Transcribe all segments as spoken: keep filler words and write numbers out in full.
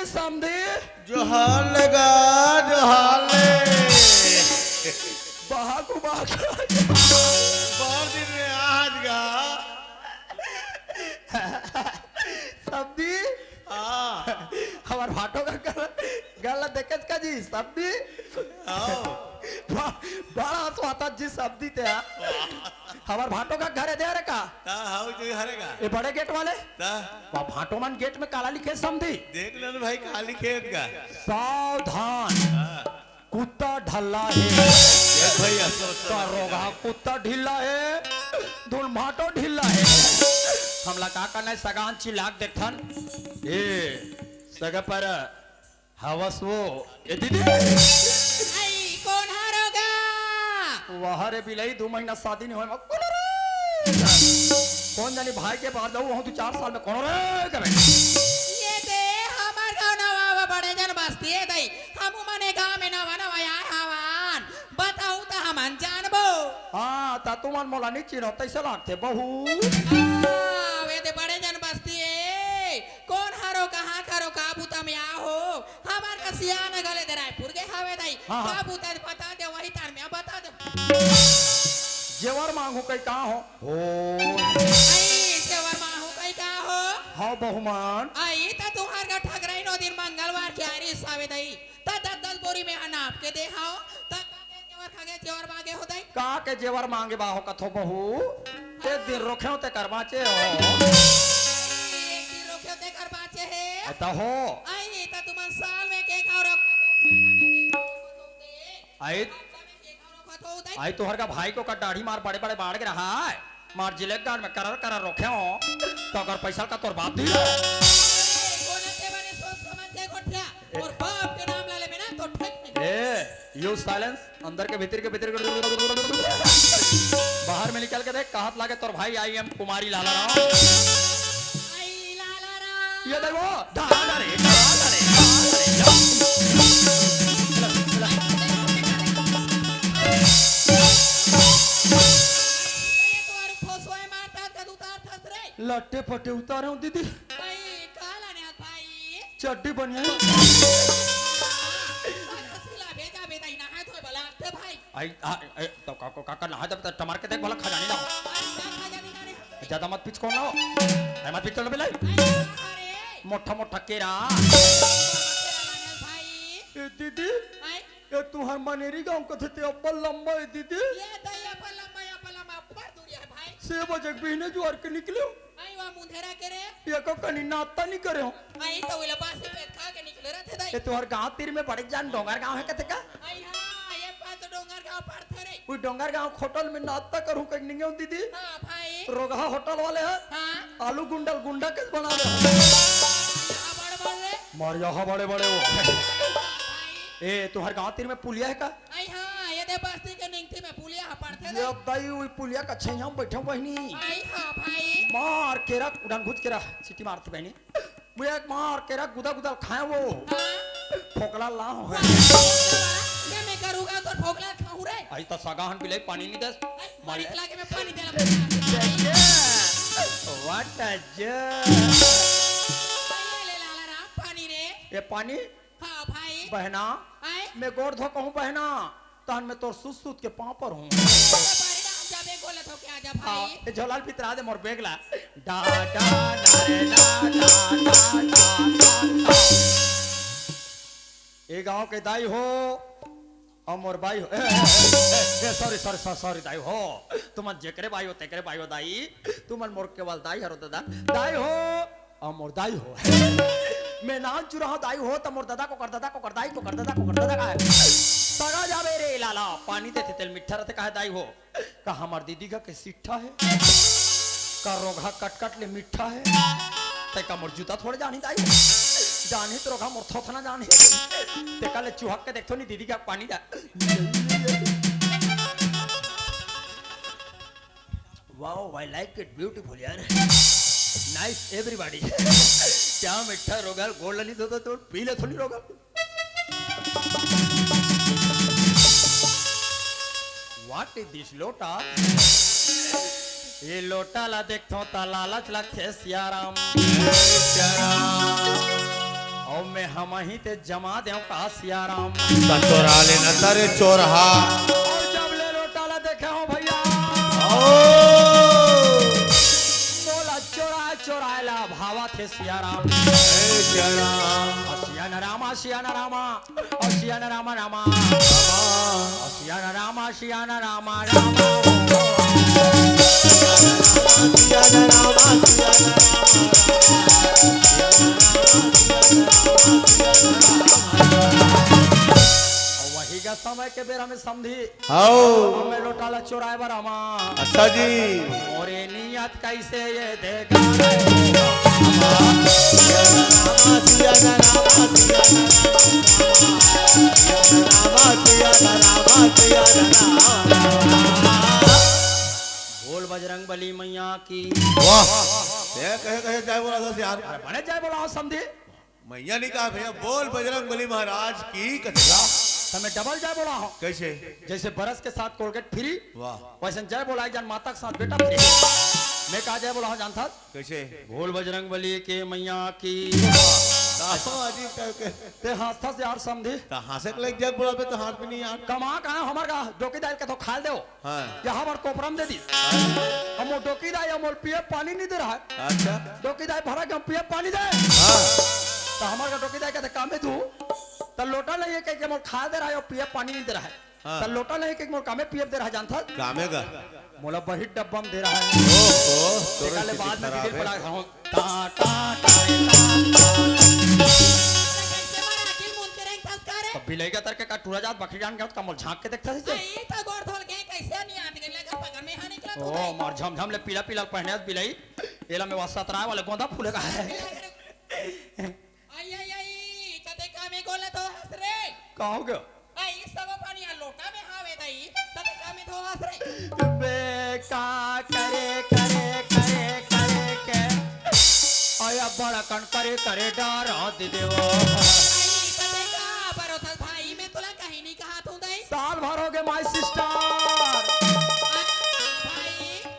समधी। जोहार लगा, जोहार ले। बहा घुमा के। बहुत दिन में आज गा। समधी। हाँ। हमर भाटो का गला, गला देखेस का जी समधी। आओ। बा-, बड़ा स्वाता जी समधी ते हा। हमर भाटो का घर हे दे रे का। ता हाउ जो हरे गा। ये बड़े गेट वाले। ता वा भाटो मन गेट में काला लिखे समधी। देख ले न भाई काली खेत का। सावधान, हाँ। कुत्ता ढल्ला हे। देख भैया सोच का रोगहा कुत्ता ढिल्ला हे, धुन भाटो ढिल्ला हे। हमला का करना हे सगान चिल्ला के देखथन। ए सगा पर हवस वो। ए दीदी। आई कोन हरोगा? वाह रे बिलई, दू महीना शादी नहीं होय मा कोनो रे। कोन जानी भाई के बाद दऊ वहाँ दू चार साल में कोनो रे कबे। ये दे हमर गाँव नवा बड़े जन बस्ती हे दई। हमू मने गाँव में नवा नवा आए हवन। बताऊ त हमन जानबो। हाँ, ता तुमन मोला नहीं चिन्हो, तैसे लागथे बहू। आ, वे दे बड़े जन बस्ती हे। कोन हरो, कहाँ करो, का बुता में आ हो? हमर का सियान गले दे रायपुर के हवे दई। हाँ, हाँ। का बुता बता दे, वही तार में बता दे। जेवर मांगू कई का हो? हो। आई जेवर मांगू कई का हो? हाँ बहुमान। आई त तुहर का ठगराई नो दिन मंगलवार के आरी सावे दई। त दस दस बोरी में अनाप के दे हाओ। त जेवर खगे जेवर मांगे हो दई। का के जेवर मांगे बाहो कथो बहू? एक दिन रोखे हो ते कर बाँचे हो। एक दिन रोखे हो ते कर बाँचे हे। अता हो। आई त तुमन साल में के खाओ रखो। आई के खाओ रखो तो उदय। आई तोहर का भाई को का दाढ़ी मार बड़े बड़े बाढ़ के रहा है। मार जिलेक गाड़ में करर करर रोखे हो। तो अगर पैसा का तोर बाप दी। कोना ते बने सोच समझ के गोठिया। और बाप के नाम ला ले बिना तो ठीक नहीं। ए, यू साइलेंस। अंदर के भीतर के भीतर के बाहर में निकल के देख, कहत लागे तोर भाई आई एम कुमारी लाला राम। आई लाला राम। ये देखो, ढाला रे, ढाला रे, ढाला रे, या। ये तो आरु खोसवाए मारता कद उतार थस रे। लट्टे पट्टे उतारे हूँ दीदी। भाई काला ने भाई। चड्डी बनिया। सिला भेजा बेटा ही ना है तो बला ते भाई। आई आ, ए, तो का को का करना है जब तक टमार के देख भला खजानी लाओ। आज का खा जानी ना रे। ज्यादा मत पिच कौन लाओ। ए, मत पिच तो बिलाई। अरे मोटा मोटा केरा। भाई। ए दीदी, आई ए तुहर मनेरी गांव कथे ते अब्बल लंबा है दीदी। ये दई अपन लंबा अपन लंबा ऊपर दूर है भाई। छह बजे के बिहने जुआर के निकले हो। आई वा मुंधेरा के रे। ये को कनी नाश्ता नहीं करे हो। आई तो उले बासी पे खा के निकले रहते दई। ए तुहर गांव तीर में बड़े जान डोंगर गांव है कथे का? आई हाँ ये पास तो डोंगर गांव पड़ते रे। वो डोंगर गांव होटल में नाश्ता करूं कहीं नहीं हो दीदी। हाँ भाई। रोगहा होटल वाले हैं। हाँ। आलू गुंडल गुंडा के बना दे। हाँ, बड़ बड़ रे। मार यहाँ बड़े बड़े हो। भाई। ए तुहर गांव तीर में पुलिया है का? आई हाँ ये दे बस्ती के निंगती में पुलिया हा पड़ते ये रे। अब दाई वही पुलिया का छैया में बैठे बहनी। आई हाँ भाई। मार के रख उड़न घुच के रख सीटी मारत बहनी। वो एक मार के रख गुदा गुदा खाए वो। हाँ। फोकला लाओ है। ये मैं करूँगा तो ठोकला खाऊँ रे। आई तो सगाहन बिलाई पानी नहीं दस। आई, पानी पिला के मैं पानी देला। What a joke। ये ले लाला राम पानी रे। ये पानी हाँ भाई। बहना। आए। मैं गोड़ धो कहूँ बहना। तहन मैं तोर सूत सूत के पाँव पर हूँ। बारी ना हम जाबे गोला धो के आजा हाँ, भाई। ए झोला ल पितरा दे मोर बेग ला। डा, डा, डा रे, डा, डा, डा, डा, डा, डा। ए गांव के दाई हो, अउ मोर बाई हो। ए, ए, ए, ए, sorry, sorry, sorry, sorry, दाई हो। तुमन जेकरे बाई हो, तेकरे बाई हो, दाई। तुमन मोर केवल दाई हरो, दादा। दाई हो, अउ मोर दाई हो। मैं नान चुरा हूँ, दाई हो, त मोर दादा को कर, दादा को कर, दाई को कर, दादा को कर, दादा का है। सगा जाबे रे लाला, पानी देथे तेल मिट्ठा रहथे, कहे दाई हो। का हमर दीदी का के सिट्ठा है? का रोगहा कटकट ले मिट्ठा है? ते का मोर जूता थोड़े जानी दाई? जानी तो रोगहा मोर थोथना जानी। ते का ले चुहक के देखथो नी दीदी का पानी दा। Wow, I like it, beautiful यार। Nice everybody। क्या मिट्ठा रोगहा गोड़ ल नी धोता तो पी लेथो नी रोगहा। What is this लोटा? ये लोटा ला देखथों ता लालच लगथे सियाराम। सियाराम। अउ मैं हमही ते जमा देव का सियाराम। त चोरा ले न तरे चोरहा। अउ जब ले लोटा ला देखे हो भइया। ओ। मोला चोरा चोराए ला भावत हे सियाराम। हे सियाराम। अ सियान रामा, सियान रामा। अ सियान रामा रामा। रामा। अ सियान रामा, सियान रामा रामा। वही का समय के बेरा में समधी। हव। हमें लोटा ला चोराए बर आमा। अच्छा जी। मोरे नियत कैसे ये देखा रे। बोल बजरंग बली मैया की। वाह। ये कहे कहे जय बोला था यार। अरे बने जय बोला हो समधी। मैया नहीं कहा भैया, बोल बजरंग बली महाराज की कथला। त मैं डबल जय बोला हो। कैसे? जैसे ब्रश के साथ कोलगेट फ्री, वाह। वैसे जय बोला एक जन माता के साथ बेटा फ्री। मैं का जय बोला हो जानथस? कैसे? बोल बजरंग बली के मैया की। दासो अजीब टाइप के। ते हंसथस यार समधी। त हंसे के लग जय बोला बे तो हाथ में नहीं यार। कमा का हमर का डोकी दाल के तो खाल देव। हाँ। यहाँ पर कोपरम दे दी। हाँ। हम वो डोकी दाई हम बोल पिए पानी नहीं दे रहा है। अच्छा। डोकी दाई भरा के हम पिए पानी दे। हाँ। त हमर का डोकी दाई कहते कामे तू। त लोटा नहीं है कह के मोर खाए दे रहा है और पिए पानी नहीं दे रहा है। हाँ। त लोटा नहीं कह के मोर कामे पिए दे रहा है जानथस? कामे का? मोला बहित डब्बा में दे रहा है। ओहो, तोरे तेका ले स्थिति बाद में खराब बिगड़ है। पड़ा हूँ। टा, टा, टा, टा, टा। कैसे मारा अखिल मुंह के रेंग फंस का रे? अब बिलई का तरके का टूरा जात बकरी जान गया, तो का मोल झांक के देखता है इसे? आई तो गोड़ धोल के कैसे नहीं आते के लगा पगल में हां निकला तू ओ, रे। मार झमझम ले पीला पीला पहने बिलई। एला में वास्ता तराय वाले गोंदा फूले का है। आई, आई, आई, कते कामे गोला तो हंस रे। का हो गया? आई, सब पानी आ लोटा में हावे दई, तते कामे धोवस रे। बे का करे, करे, करे, करे के। आया बड़ा कन करे, करे डारा दे देवा। आई, तते का बरोथस भाई, मैं तुला कहीं नहीं कहा तू दई। साल भर हो गए my sister। भाई।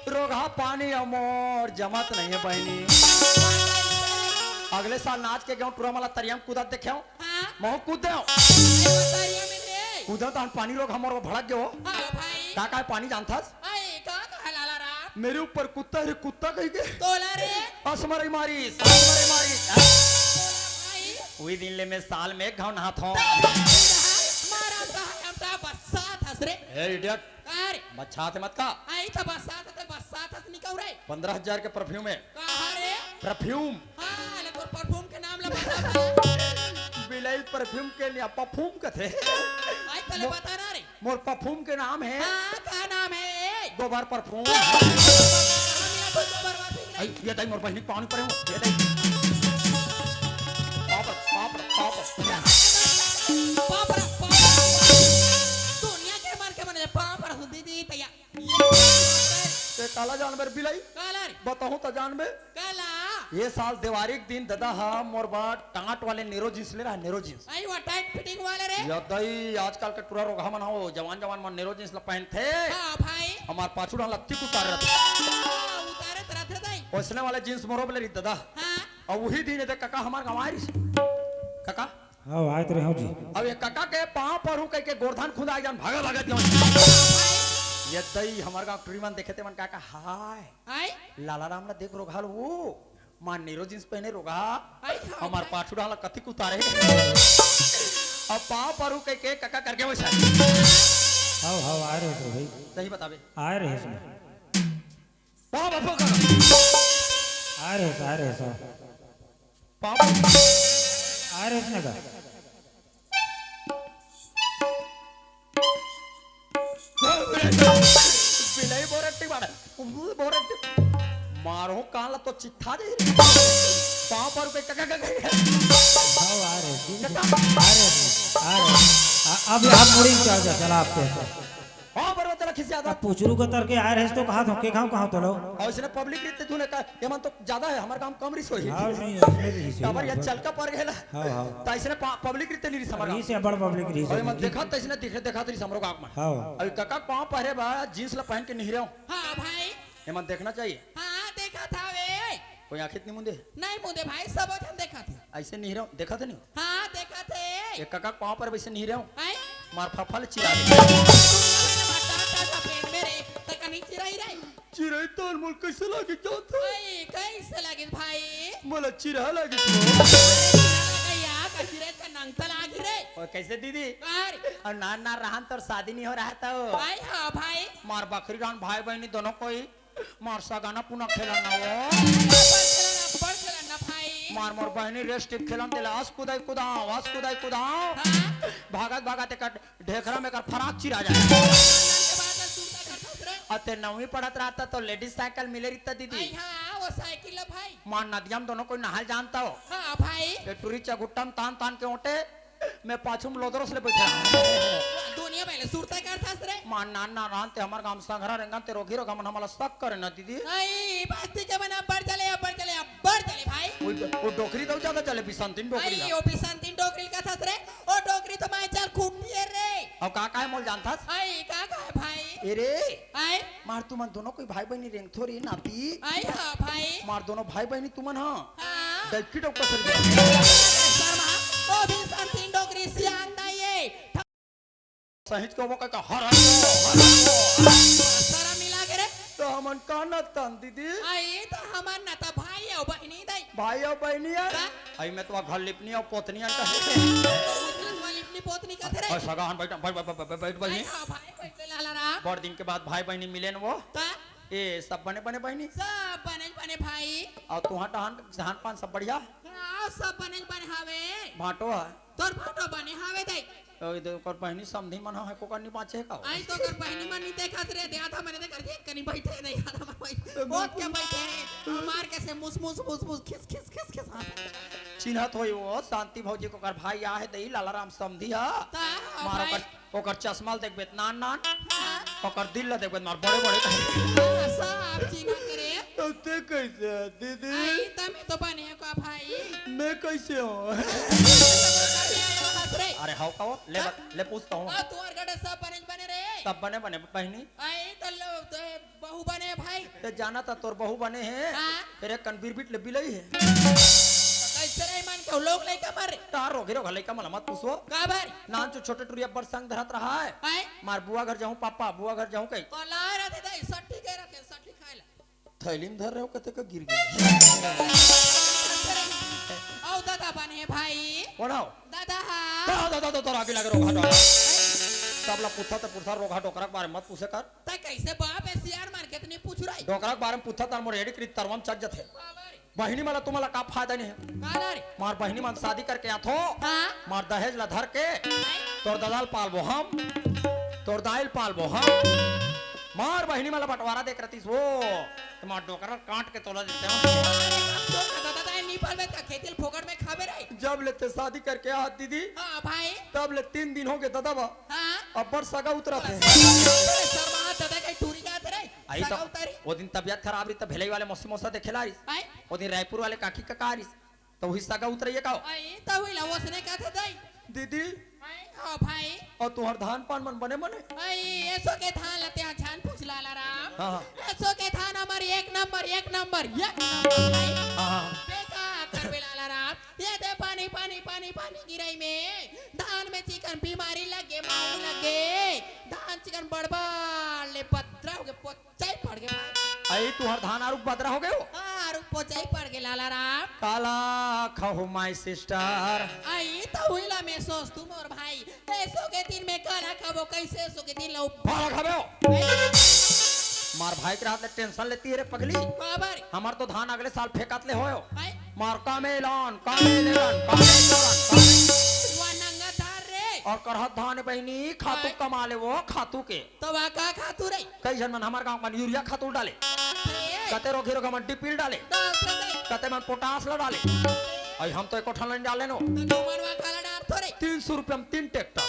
रोगहा पानी अउ मोर जमत नहीं है बहनी। अगले साल नाच के गेहूं टूरा मला तरिया में कूदत देखे हूं। हाँ। महू कूद दे। अरे, बताइए में रे। कूदा तान पानी रोग हमर वो भड़क गयो। हाँ, भाई। का का है पानी जानथस? अरे, का का है लाला राम? मेरे ऊपर कुत्ता है रे, कुत्ता कह के। तोला रे। असमरई मारिस, असमरई मारिस। तोला भाई। उही दिन ले मैं साल में एक घाव नहात हूँ। मारा का हम ता बस्सात हस रे। ए idiot। का रे? बस्सात मत का। आई तो बस्सात, तो बस्सात हस निकल रे। पन्द्रह हजार के perfume है। कहा रे? Perfume। हाँ, ले तोर perfume के नाम ला बता भला। बिलाई perfume के लिया perfume कथे। आई तले मो-, बता ना रे। मोर perfume के नाम है। हाँ, का नाम है? गोबर perfume। हम यहाँ तो गोबर वाली आई, ये दाई मोर बहिनी के पाँव परे हूँ। ये दाई। पाँव पर, पाँव पर, पाँव पर। बाप रे, बाप रे। दुनिया के मन के मन पाँव पर हूँ दीदी तैया। ते काला जानबे रे बिलाई? काला रे। बताहूं त जानबे? काला। ये साल देवारी के दिन ददा हा मोर बर टाट वाले Nero jeans ले रहा, Nero jeans। आई वो tight fitting वाले रे। या दई, आजकल के टूरा रोगहा मन हो, जवान जवान मन Nero jeans ला पहनथे। हाँ भाई। हमार पाछू डाल लत्ती उतार रहा। हाँ, उतारे त रथे दई। वैसने वाले jeans मोरो बले रही ददा। हाँ। अउ उही दिन एदे कका हमार गाँव आय रहिस। कका? हाँ, आय त रहे हूँ जी। अब ये कका के पाँव परहूँ कहिके गोरधन खुंदा एक जन भागा भागा दिया। ये दई हमार गाँव टूरी मन देखे ते मन का का हाय। हाय? लाला राम ला देख रोगहा लो वो। माँ Nero jeans पहने रोगहा। हाय, हाय, हमार हाय। पाछू डाला कतिक उतारे। अब पाँव परहूँ कहिके कका करके वैसा। हाँ, हाँ, आय रहे तो भाई। सही बताबे। आय रहे इसमें। वाह, वाह, वाह, वाह। आ रहे सा, आ रहे सा। पाप। आ रहे इसने का। बिलाई बोरट्टी मारे। बोरट्टी। मारो कान ला तो चित्ता दे। पाँव पर के कका कका। हाँ, आ रहे, आ रहे, आ रहे। आ, अब यहाँ मुड़ी में चढ़ जा, चला आपके। हाँ, बरवा तेला खिसिया था। अब पुचरू के तर के आय रहेस तो कहा धोखे खाऊं, कहा तो लो। अउ इसने public रीते तूने कहा, ये मन तो ज्यादा है, हमार काम कम रिस होही। हाँ, नहीं, इसमें भी रिस होही। काबर ये चलका पर गेला। हाँ, हाँ। त इसने पा-, public रीते नहीं रिस हमार काम। रिस है, बड़ public रिस अउ ये है। मन देखा त इसने दिखे, देखा त रिस हमरो गाँव में। हाँ। अउ कका पाँव पहरे बा, jeans ला पहन के निहरे हो। हाँ, भाई। ये मन देखना चाहिए। हाँ, देखा था वे। कोई आँखित नहीं मुंदे? नहीं मुंदे भाई, सब झन देखा थे। ऐसे निहरे हो, देखा थे नहीं? हाँ, ए कका, पाँव पर वइसे नहीं रहो। आय? मार फफल चिरा दे। तू ना मेरे माता का सफेद मेरे, त कनी चिराई रे। चिराई तोर मोर कैसे लागे जात हे? आय, कैसे लागे भाई? मोला चिरा लागे तो। चिरा लागे या, का चिराई का नंग त लागे रे। ओ, कैसे दीदी? अरे। अउ नान नान रहन तोर शादी नहीं हो रहा था वो। आय हाँ भाई। मार बखरी रहन भाई बहिनी दोनों कोई। मार सगाना पुना खेलन ना वो। अब्बड़ खेलन, अब्बड़ खेलन ना भाई। मार मोर बहिनी रेस टिप खेलन तेला अस कुदाई कुदाव, अस कुदाई कुदाव। हाँ। भागत भागत एकर ढेखरा में एकर फराक चिरा जाय। नान के बात ला सुनता करथस रे। अते नौवीं पढ़त रहता तो लेडीज साइकिल मिले रहिता दीदी। आई हाँ, वो साइकिल ला भाई। मार नदिया में दोनों कोई नहाय जानता हो। हाँ भाई। ये टुरी चगुट्टा में तान तान के ओटे। मैं पाछू में लोदरस ले बैठे। दुनिया में ले सुरता करथस रे। मार नान नान रहन ते हमर गांव संघरा रेंगन ते रोगी रोगा मन हमला शक करे ना दीदी। आई, बस्ती के मन अब्बड़ चले, अब्बड़ चले, अब्बड़ चले भाई। वो, वो डोकरी तो ज्यादा चले, बिसंतिन डोकरी आई, है। ओ बिसंतिन डोकरी कथस रे। ओ डोकरी तो मैं चल खूब पिए रे। अब का का है मोल जानथस? आई, का का है भाई? ए रे। आई। मार तुमन दोनों कोई भाई बहिनी रेंगथो रे नाती। आई हाँ भाई। मार दोनों भाई बहिनी तुमन हाँ। हाँ। डबकी डबका सर गया। शर्मा, ओ भी संतीन डोकरी सियान दाई ए। सहित को वो कह हर हर शर्म मिला के रे। तो हमन का नतन दीदी? आई तो हमन न त भाई अउ बहिनी दाई। भाई अउ बहिनी है? का? आई मैं तो घर लिपनी अउ पोतनी अंत है। लिपनी पोतनी कथे रे। और सगा हन बैठ, बैठ, बैठ, बैठ, बैठ, बहिनी। आई हाँ भाई, बैठ ले लाला राम। बड़ दिन के बाद भाई बहिनी मिले न वो। का? ए, सब बने बने बहिनी? सब बने बने भाई। अउ तुहां डहान धान पान सब बढ़िया? हाँ, सब बने बने हावे। भांटो है? तोर भांटो बने हावे दई। अउ इधर ओकर बहिनी समधी मन है, कोकर नी बांचे हे का? आई तो ओकर बहिनी मन नी देखत रे, दे आधा मने देखत एक कनी बैठे दई, आधा मन बैठे। तो ओत के बैठे हे, मार के से मुस मुस मुस मुस खिस खिस खिस खिस हाँ। चिन्हत होई वो, शांति भौजी कोकर भाई आहे दई, लाला राम समधी हा। ता, मार भाई। ओकर ओकर चश्मा ल देखबे त नान नान, हाँ। ओकर दिल ल देखबे त मार बड़े बड़े। हाँ, सब चिन्हा करे। तब ते कैसे है, दीदी? आई, तमे तो बने का भाई। मैं कैसे हूँ? हंस रे। अरे हव का वो? ले हाँ? ब-, ले पूछता हूँ। आ, तोर गड़े सब बने बने रे। सब बने बने बहिनी। आई, तो लो, तो बहू बने भाई। ते जाना था तोर बहू बने हे। हाँ। तेरे कन बिरबिट ले बिलई हे। तो कैसे रे मन के लोग लइका मरे? तार रोगे रोगा लइका मला मत पूछो। काबर? नान चो छोटे टुरी अब्बड़ संग धरत रहा है। आय? मार बुआ घर जाहूं पापा, बुआ घर जाहूं कही। कोला रहते दाई, सट्ठी के रखे, सट्ठी खाए ला। थैली में धर रहे हो, कते का गिर गया। आओ दादा बने भाई। कौन आओ? दादा हा। दादा, दादा, दादा, तोरा आगे लगे रोगा डोकरा। सबला पूछा तो पूछा रोगा डोकरा के बारे में मत पूछे कर। तै कैसे बाप है सियार मार के इतनी पूछ रही? डोकरा के बारे में पूछा तार मोर एड़ी करी तरवा में चढ़ जथे। बाबा रे। बहिनी मन ला तुमन ला का फायदा नहीं है? काला रे? मार बहिनी मन शादी करके आथो, हाँ। मार दहेज ला धर के, नहीं। तोर ददा ल पालबो हम, तोर दाई ल पालबो हम। मार बहिनी मन ला बंटवारा देख रतिस वो, तो मार डोकरा काट के तोला देते हो। अरे, अब तो दादा दाई नहीं पालबे, का खेती ल फोकट में खाबे रे? जब ले ते शादी करके आ दीदी, हाँ भाई। तब ले तीन दिन हो गए दादा बा, हाँ। अब्बड़ सगा उतरत हे। अरे शर्मा, दादा के टूरी जात रे। आई तो सगा उतारी। वो दिन तबियत खराब रही, तो भेलई वाले मौसी मौसा देखे ला रही। आई? वो दिन रायपुर वाले काकी का, का रही, तो वही सगा उतरइया का हो? आई, तो वही ला, ओसने का थे दाई? दीदी। आई, हाँ भाई। अउ तुहर धान पान मन बने बने? आई, एसो के धान लते हाँ, झान पूछ लाला राम। हाँ, हाँ। एसो के धान हमारी एक नंबर, एक नंबर, एक नंबर भाई। हाँ, हाँ। बेकार करबे लाला राम। ये दे पानी, पानी, पानी, पानी गिरई में धान में चिकन बीमारी लगे, माऊ लगे। धान चिकन बड़बड़ ले बदरा हो गए, पोचाई पड़ गए भाई। आई तुहर धान आरुग बदरा हो गए हो? हाँ, आरुग पोचाई पड़ गए लाला राम। काला खहू my sister। आई तो हुई ला मैं सोच तू मोर भाई। एसो के दिन में काला खाबो, कैसे एसो के दिन ला उप- भाला खाबे हो? ए? मार भाई के रात ले tension लेती है रे पगली। बाबा रे। हमार तो धान अगले साल फेंकत ले होयो। आई? मार कामेलन, कामेलन, कामेलन, कामेलन। वा नंगा धार रे। अउ करहत धान बहिनी, खातू आय। कमा ले वो, खातू के। तो वा का खातू रे? कई झन मन हमर गांव मन यूरिया खातू डाले। ए। कते रोगी रोगा मन डीपील डाले। डाल से दे। कते मन पोटास ला डाले। आई हम तो एको ठन ला डाले नो। तो तुमन वा काला डार थोरे। तीन सौ रुपया में तीन ट्रैक्टर।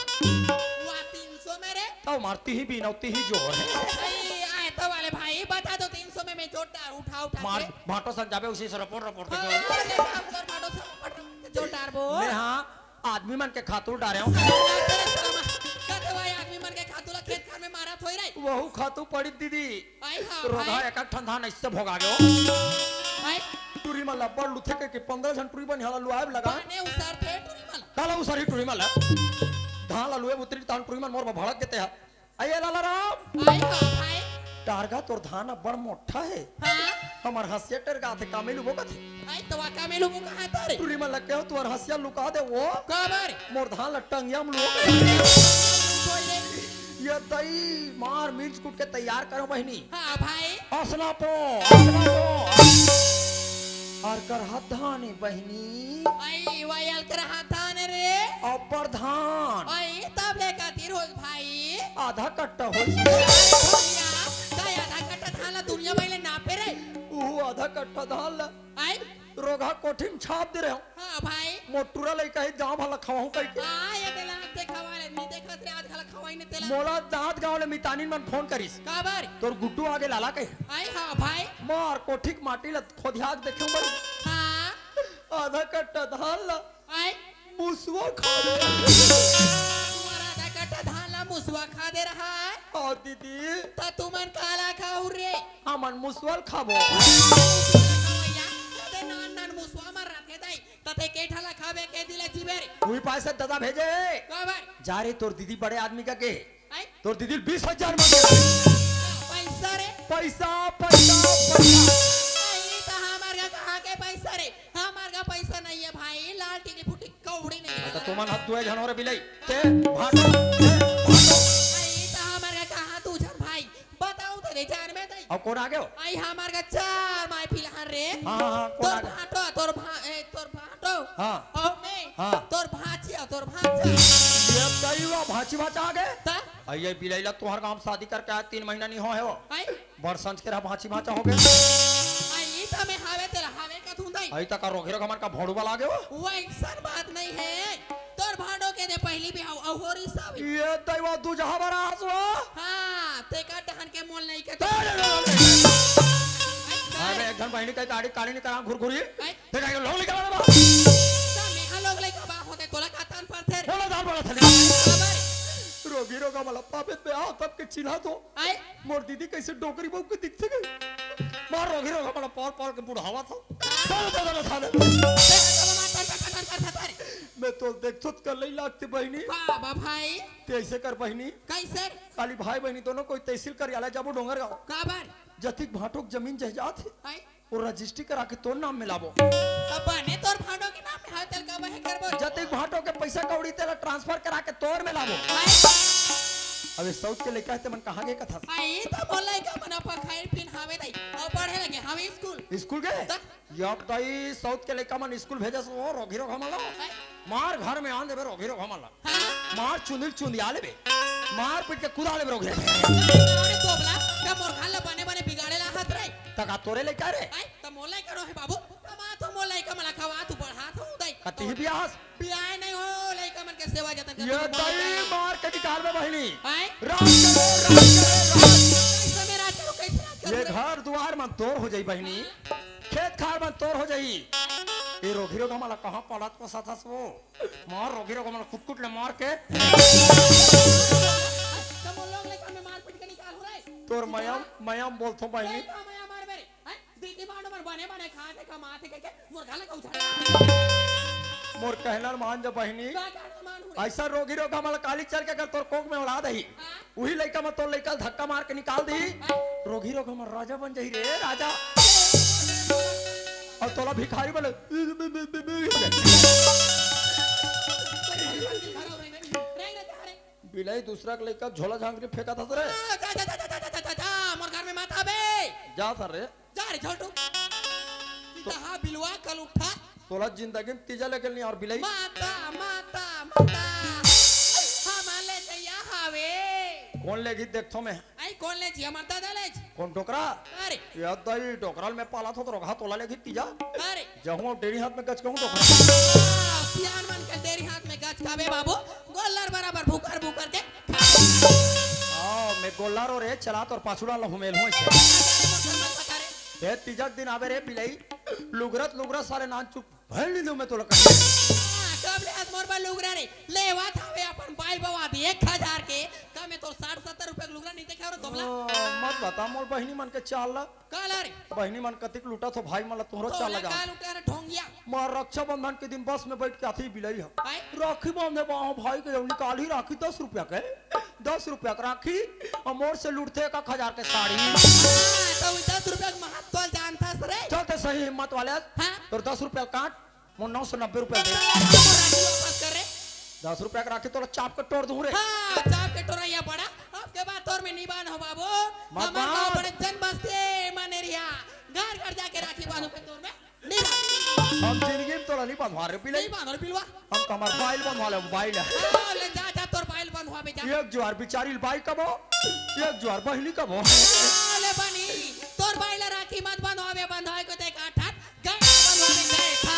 वा तीन सौ में रे। तो मार तिही बीन अउ तिही जोर है। आई, आए तो वाले भाई, बता दो तीन सौ में मैं जोर डार उठा उठा मार के। भाटो सक जाबे उसी से रपोट रपोट के हाँ, जोर। अरे, हम तोर भाटो से रपोट रपोट के जोर डारबो। मैं हाँ, आदमी मन के खातू डारे हूँ। अरे, शर्मा, कहते भाई आदमी मन के खातू ला खेत खार में मारा थोई रही। वहू खातू पड़ी दीदी। आई हाँ, रोगा भाई। एक एक ठन धान ऐसे भोगा गयो। आई। टुरी मन ला बड़ लुथे के, के पंद्रह झन टुरी बनिहार ला लुआए लगा। बने उसार थे टुरी मन ला। काला सॉरी, टूरी मन ला। धान ला लुए बर उतरिस तहान टूरी मन मोर बर भड़क गे तेहा। अये लाला राम। अये हाँ भाई। टारगा तोर धान ह बड़ मोट्ठा हे। हाँ। हमर हँसिया टरगाथे, कामे लुबो कथे। अये त वा कामे लुबो कहा तारे। टूरी मन ला कहेंव तुँहर हँसिया लुका दे वो। काबर? मोर धान ला टंगिया म लुबो। कोई रे। ये दई मार मिर्च कूट के तैयार करेंव बहिनी। हाँ भाई। असना पो, असना पो। अउ करहा धान हे बहिनी। अई, वही अलकरहा धान रे। अब्बड़ धान। अई, तब ले कती रोज भाई। आधा कट्टा होइस। दुनिया, का आधा कट्टा धान ला दुनिया भाई ले नापे रे। उहू आधा कट्टा धान ला। अई? रोगहा कोठी म छाप दे रहेंव। हाँ भाई। मोर टूरा लइका हे, जाँव भला खवाहूँ कहिके। हाँ, ये तेला आँख देखावा ले, नहीं देखत रे, आज घला खवाई ने तेला। मोला दाँत गाँव ले मितानिन मन फोन करिस। काबर? तोर गुड्डू आगे लाला कहे। अई हाँ भाई। मार कोठी के माटी ला खोदिया के देखेंव बड़ी। हाँ। आधा कट्टा धान ला। अई। मुसवा खा ले। तुम्हारा आधा कट्टा धान ला मुसवा खा दे रहा है। अउ दीदी। त तुमन काला खाहू रे? हमन मुसवा ल खाबो। अबे नान नान मुसवा मर रथे दाई। तते के ठा ला खाबे के दिले जीबे रे। उही पाय से ददा भेजे। काबर? जा रे तोर दीदी बड़े आदमी कहिके। अई? तोर दीदी बीस हजार मांगे। पैसा रे? पैसा, पैसा, पैसा। अई त हमर का कहाँ के पैसा रे? हमर का पैसा नहीं है भाई, लाल टिकली फुटी कौड़ी नहीं है। त तुमन ह दुए झन हो रे बिलई। ते भाटो, ते भाटो। अई त हमर का कहाँ दू झन भाई? बताओ तो दे जान में तई। अउ कोन आगे हो? अई हमर का चार माई पिलहन रे। हाँ, हाँ, हाँ, कोन तोर आगे? भाटो, तोर भा-, ए, तोर भाटो। हाँ। अउ मैं, हाँ। तोर भांची, अउ तोर भांचा। ये तई वा भांची भांचा आगे? त? अई ये बिलई ला तुँहर गाँव म शादी करके आय तीन महीना नहीं होय हे वो। अई? बड़ संझ के रहा भांची भांचा हो गे। अई त मैं हावे तेला हावे का धुंधई। अई त का रोगही रोगहा मन का भोंड़ू बला गे वो? वइसन बात नहीं हे। तोर भांडो के दे पहिली बिहाव अउ होरी सावी। ये तई वा दूजहा बरा हस वो? हाँ, ते का डहन के मोल नहीं के तो। अरे, अरे, अरे, अरे। अरे, एक झन बहिनी कहे काड़ी काड़ी नहीं करा घुरघुरी। अई? ते का लोग लइका बा? त मेहा लोग लइका बा होते तोला का तान परथे रे? बोला दाल बोला थली। काबर? रोगही रोगहा मन ला पाबे त आ तब के चिन्हाथों। अई? मोर दीदी कइसे डोकरी बहू के दिखथे गे। मार रोगही रोगहा मन ला पाल पाल के बुढ़ावथों। चल, चल, चल, चल। ते का मार तान परथे रे? मैं तो देखथों त कल्लई लागथे बहिनी। बाबा भाई। ते अइसे कर बहिनी। कइसे? काली भाई बहिनी दोनों कोई तहसील कार्यालय जाबो डोंगरगांव। काबर? जतिक भांटो के जमीन जायदाद हे। अई? वो रजिस्ट्री करा के तोर नाम में लाबो। त बने तोर भांडो के नाम में हवे तेला का बहे करबो? जतिक भांटो के पैसा कौड़ी तेला ट्रांसफर करा के तोर में लाबो। हाय। अबे सऊत के लइका हे ते मन कहाँ गे कथस? अई त मोर लइका मन अपन खाए पीन हावे दई। अउ पढ़े लगे हावे स्कूल। स्कूल गे? त? यब दई सऊत के लइका मन स्कूल भेजस वो रोगही रोगहा मन ला। हाय। मार घर में आन देबे रोगही रोगहा मन ला। हाँ। मार चुंदी ल चुंदिया लेबे। मार पीट के कुदा लेबे रोगही। अरे तोबला, का मोर घर ला बने बने बिगाड़े ला हाथ रे? त का तोरे लइका रे? आई, त मोर लइका नो हे बाबू। कमा तो मोर लइका मन ला खवा तू बढ़ा तो उदय। कती ही बियाह हस? बियाह नहीं हो, लइका मन के सेवा जतन कर ये तू दई मार के निकाल बे बहिनी। आई? राज करे, राज करे, राज। कैसे मैं राज करूँ, कैसे राज करूँ ये रे? घर दुआर मन तोर हो जाई बहिनी। खेत खार मन तोर हो जाई। ये रोगही रोगहा मन ला कहाँ पालत पोसत हस वो? मार रोगही रोगहा मन ला कुट कुट ले मार के। त मोर लोग लइका में मार पीट के निकाल हो रे। तोर मया, मया म बोलथों बहिनी। लइका मया मार मेरे। हैं? दीदी भांडो मन बने बने खाथे कमाथे के, के मोर घर ला का उजाड़। मोर कहना ल मान जा बहिनी। का कहना ल मानहूँ रे? अइसन रोगही रोगहा मन ला काली चल के अगर तोर कोख में औलाद आही। हाँ। उही लइका म तोर लइका ल धक्का मार के निकाल दिही। रोगही रोगहा मन राजा बन जाही रे, राजा। अउ तोला भिखारी बने। बिलई दूसरा के लइका झोला झांकरी फेंकत हस रे। आ, जा, जा, जा, मोर घर में मत आबे। जा सर रे। जा रे झोलटू। तहाँ बिलवा कल उठा। तोला जिंदगी में तीजा लेके नहीं अउ बिलई। माता, माता, माता। हमार ले जइया हावे। कोन लेगी देखथों मैं। आई कोन ले जी? हमार दादा ले जी। कोन डोकरा? अरे। ये दई डोकरा ल मैं पालथों त रोगहा तोला लेगी तीजा। अरे। जहूँ डेरी हाथ में गच कहूँ डोकरा। आ, सियान मन के डेरी हाथ में गच खाबे बाबू। गोल्लर बराबर भूकर भूकर के। हाँ, मैं गोल्लर हो रे, चला तोर पाछू डाल हुमेल हूँ इसे। ए, तीजा के दिन आबे रे बिलई, लुगरत लुगरत साले नान चुप भर नी दूँ मैं तोला कहीं। हाँ, कब ले आज मोर बर लुगरा रे, लेवत हवे अपन बाल बवा भी एक हजार के, का मैं तोर साठ सत्तर रुपया के लुगरा नहीं देखे और तोबला? ओ, मत बता मोर बहिनी मन के चाल ला। काला रे? बहिनी मन कतिक लूटत हो भाई मन ला, तुहरो चाल ला जान। काल उठा रे ढोंगिया। मार रक्षाबंधन के दिन बस में बैठ के आथे बिलई ह। आय? राखी बांधे बाहो भाई के, निकाल ही राखी दस रुपया के, दस रुपया के राखी, अउ मोर से लूटथे एक एक हजार के साड़ी। हाँ, तो वो दस रुपया के महत्व जानथस रे। चल ते सही हिम्मत वाले। हाँ? तोर दस रुपया काट, मोर नौ सौ नब्बे रुपया दे। राखी वापस कर रे। दस रुपया के राखी तोला चाप के टोर दूं रे। हाँ, चाप के टोरइया पड़ा। अब के बाद तोर में निबान हो बाबू। मत हमार बांध। गाँव बड़े जन बस्ती मनेरिया। घर घर जाके राखी बांधू के तोर में निबान। हम जिंदगी में तोला नहीं बंधवा रे पिले। नहीं बांधो रे पिलवा। हम तो हमार बाइल बंधवा ले, बाइल। हाँ, ले जा, जा तोर बाइल बंधवा बे जा। एक जुआर बिचारी बाई कबो, एक जुआर बहिनी कबो। हाँ, ले बनी, तोर बाइल राखी मत बंधवा बे, बंधवाए को देख आठ आठ। गए बनवा में गए था।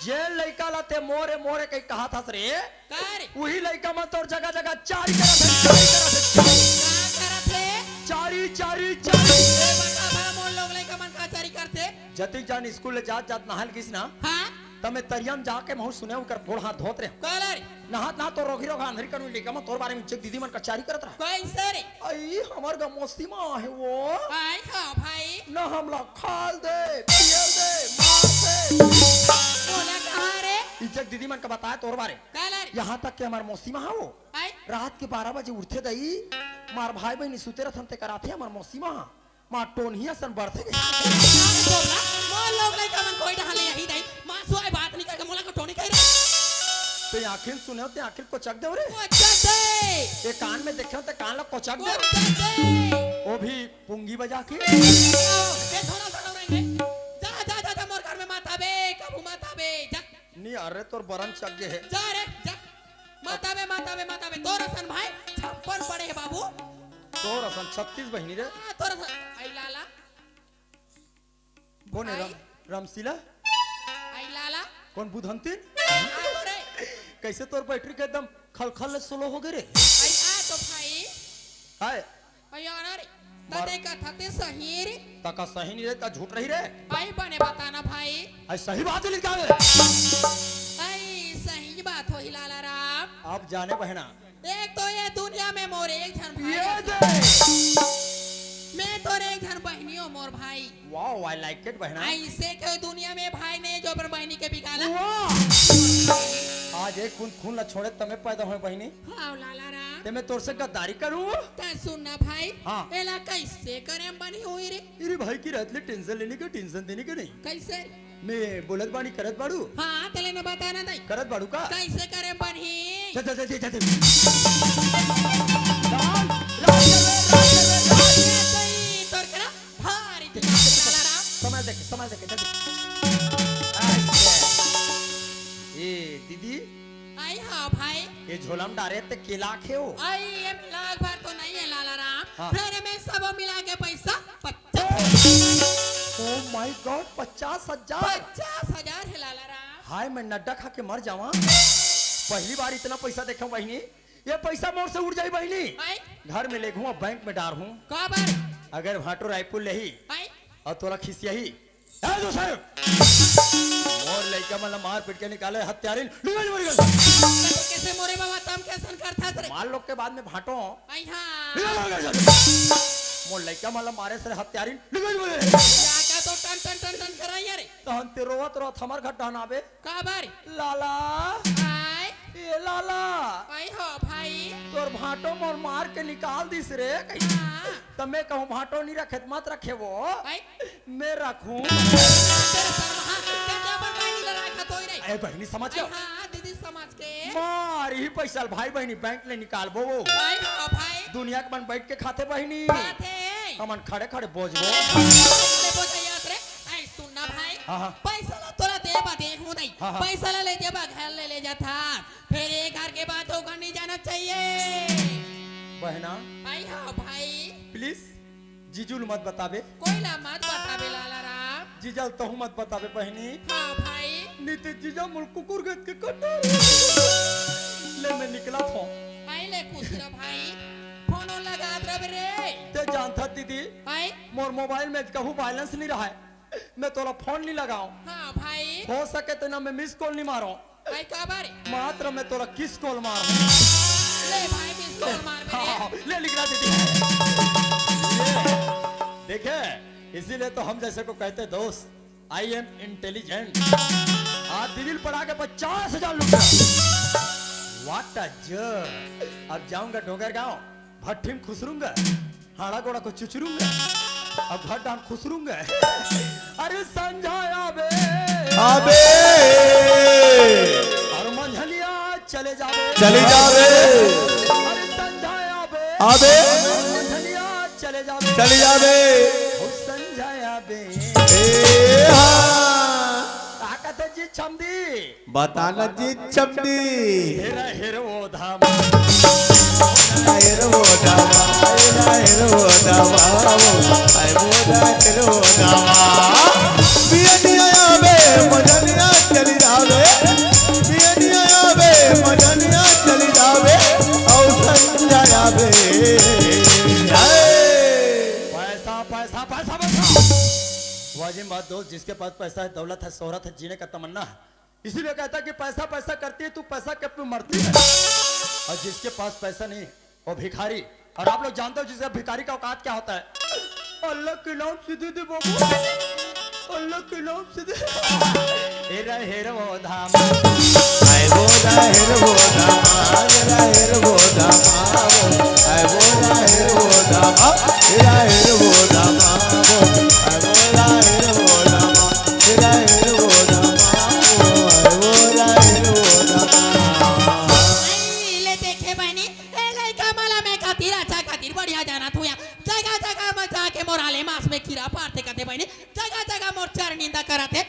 जे लइका ला ते मोरे मोरे कहि कहाथस रे, का रे? उही लइका मन तोर जगह जगह चारी करत हे, चारी करत हे, चारी। का करत हे? चारी, चारी, चारी। ए बता भा मोर लोग लइका मन का चारी करथे? जतिक जान स्कूल ले जात जात नहाय ल गिस ना, हाँ? त मैं तरिया म जाके महूँ सुने ओकर गोड़ हाथ धोत रहे। काला रे? नहात नहात तो रोगही रोगहा अंधरी कनु लइका मन तोर बारे में चेक दीदी मन का चारी करत रहा। कइसे रे? अई, हमर गा मौसी माँ हे वो। आय हाँ भाई। न हमला खाल दे, पियल दे, मार दे। बोला कहाँ रे? इज्जत दीदी मन का बताया तोर बारे। काला रे? यहाँ तक कि हमर मौसी माँ हे वो। आय? रात के बारह बजे उठथे दई, मार भाई बहिनी सुते रथन ते कराथे हमर मौसी माँ। माँ टोनही असन बरथे गे। अरे बोला, मोर लोग लइका मन कोई डहाले यही दई। माँ सुआय बात नहीं करके मोला को टोनी कहे रे। ते आँखिन सुने हो, ते आँखिन कोचक दे रे। कोचक दे। ये कान में देखे हो, ते कान ला कोचक दे। कोचक दे। वो भी पुंगी बजा के। ए, थोड़ा, थोड़ा रहेंगे। जा, जा, जा, जा, मोर घर में मत आबे, कभू मत आबे, जा। नहीं, अरे, तोर बरन चक गे हे। जा रे, जा। मत आबे, मत आबे, मत आबे। तोर असन भाई छप्पन पड़े हे बाबू। तोर असन छत्तीस बहिनी रे। हाँ, तोर असन। आई लाला। कोन हे भाई? राम-, रामशीला? आई लाला। कोन बुधंतिन? हाँ, तो रे। कइसे तोर बैटरी के एकदम खलखल ले स्लो हो गे रे? आई आ तो भाई। हाय। अई आना रे, मार- तते कथा ते सही रे। तका सही नहीं रे, त झूठ रही रे। भाई बने बताना भाई। अई सही बात लिखा है। अई सही बात होही लाला राम। आप जाने बहना। एक तो ये दुनिया में मोर एक झन भाई ये हे। दे। मैं तोर एक झन बहिनी हो मोर भाई। Wow, I like it बहना। अइसे के दुनिया में भाई नहीं जो अपन बहिनी के बिगाला। वाह। आज एक बूंद खून ला छोड़े तमे पैदा होए बहिनी। हाँ लाला राम। ते मैं तोर से गद्दारी करूँ? त सुन ना भाई, हाँ। एला कइसे करे म बनी होही रे? अरे भाई की रात ले tension लेने के, tension देने के नहीं। कइसे? मैं बोलत बानी करत बाड़ू? हाँ, तेले न बता ना दई। करत बाड़ू का? कइसे करे म बनी? चल, चल, चल, चल, चल। राज, राज, राज, राज। ए, दई, तोर करा भारी दिमाग वाला राम। समझ देखे, समझ देखे, जल्दी। अच्छा। ए, दीदी। आई हाँ भाई। ये झोला में डारे ते केला खेओ। आई, ये मिलाग भर तो नहीं है लाला राम। हाँ। फिर मैं सब मिला के पैसा पचास। Oh my God, पचास हजार। पचास हजार है लाला राम। हाय, मैं नड्डा खा के मर जावा। पहली बार इतना पैसा देखा बहिनी। ये पैसा मोर से उड़ जाई बहिनी। आई? घर में लेगहूँ, बैंक में डारहूँ। काबर? अगर भाटो रायपुर लेही आई? और तोला खिसियाही, ए दोस्त, मोर लइका मन ला मार पीट के निकाले, हत्यारिन, निकल, निकल। कैसे मोरे बाबा तम कैसन करथस रे? मार लोग के बाद में भाटो। आई हाँ। निकल, निकल, निकल। मोर लइका मन ला मारे से हत्यारिन, निकल, निकल। जाका तो टन, टन, टन, टन कराई रे। तहन ते रोवत, रोवत हमर घर डहन आबे। काबर? लाला। आय। ए लाला। आई हो भाई। तोर भाटो मोर मार के निकाल दिस रे। हाँ। त मैं कहूँ भाटो नहीं रखे त मत रखे वो। आई। मैं रखूं। तेरे सर में हाथ रख के अपन बहिनी ला राखत होई रे। ए बहिनी समझ गयो? हाँ, दीदी समझ के। मार ही पैसा ल भाई बहिनी बैंक ले निकालबो वो। भाई, हाँ, भाई। दुनिया के मन बैठ के खाथे बहिनी। खाथे। हमन खड़े खड़े बोझबो। ले बोझ याद रे। ऐ सुन ना भाई। हाँ, हाँ। पैसा ला तोला दे बा दे हूँ नहीं। हाँ, हाँ। पैसा ला ले जे बा घर ले ले जाथा। फिर ये घर के बात होगा नहीं जाना चाहिए। बहना। भाई, हाँ, भाई। Please। जीजू ल मत बताबे। कोई ला मत बताबे लाला राम। जीजा ल तहूँ मत बताबे बहिनी। हाँ भाई। नी ते जीजा मोर कुकुर गत के कटा रे। ले मैं निकला था। आई ले खुश रह भाई। फोन लगात रह रे। ते जानथा दीदी। आई। मोर मोबाइल में कहूँ बैलेंस नहीं रहा है। मैं तोला फोन नहीं लगाओ। हाँ भाई। हो सके तो ना मैं मिस कॉल नहीं मारो। भाई, काबर? मात्र मैं तोला किस कॉल मार। ले भाई, किस कॉल मार मेरे? हाँ, ले लिख रहा दीदी। ये। ठीक है, इसीलिए तो हम जैसे को कहते दोस्त, आई एम इंटेलिजेंट। आज दीदी पढ़ा के पचास हजार लूटा। What a joke। अब जाऊंगा डोंगरगांव, भट्ठी में खुसरूंगा, हाड़ा गोड़ा को चुचरूंगा, अब घर डाल खुसरूंगा। अरे संझा आबे, आबे। और मंझनिया चले जाबे, चले जाबे। अरे संझा आबे, आबे। और मंझनिया चले जाबे, चले जाबे। ओ संझा आबे। ए हाँ। ताकत जी छमदी। बताना जी छमदी। हेरा हेर वो धाम। हेर वो धाम, हेरा हेर वो धाम, आय वो दा हेर वो धाम। बियनिया आबे, मजनिया चली जाबे। बियनिया आबे, मजनिया चली जाबे। औ संझा आबे। हाय। पैसा, पैसा, पैसा, पैसा। वाजिम बात दोस्त, जिसके पास पैसा है, दौलत है, शोहरत है, जीने का तमन्ना है, इसीलिए कहता है कि पैसा पैसा करती है तू, पैसा के पे मरती है। और जिसके पास पैसा नहीं, वो भिखारी। और आप लोग जानते हो जिसका, भिखारी का औकात क्या होता है? अल्लाह के नाम से दे दे बाबू, अल्लाह के नाम से दे। हेरा हेर वो धाम। आय वो दा हेर वो धाम, हेरा हेर वो धाम। आय वो दा हेर वो धाम, हेरा हेर वो धाम। आय वो दा हेर वो धाम, हेरा हेर वो धाम। आय वो दा हेर वो धाम। आई ले देखे बहिनी, ए लइका मला मैं खातिर अच्छा खातिर बढ़िया जानत हुआ। जगह जगह में जाके मोर आले मास में कीरा पारथे कथे बहिनी, जगह जगह मोर चर निंदा करत हे।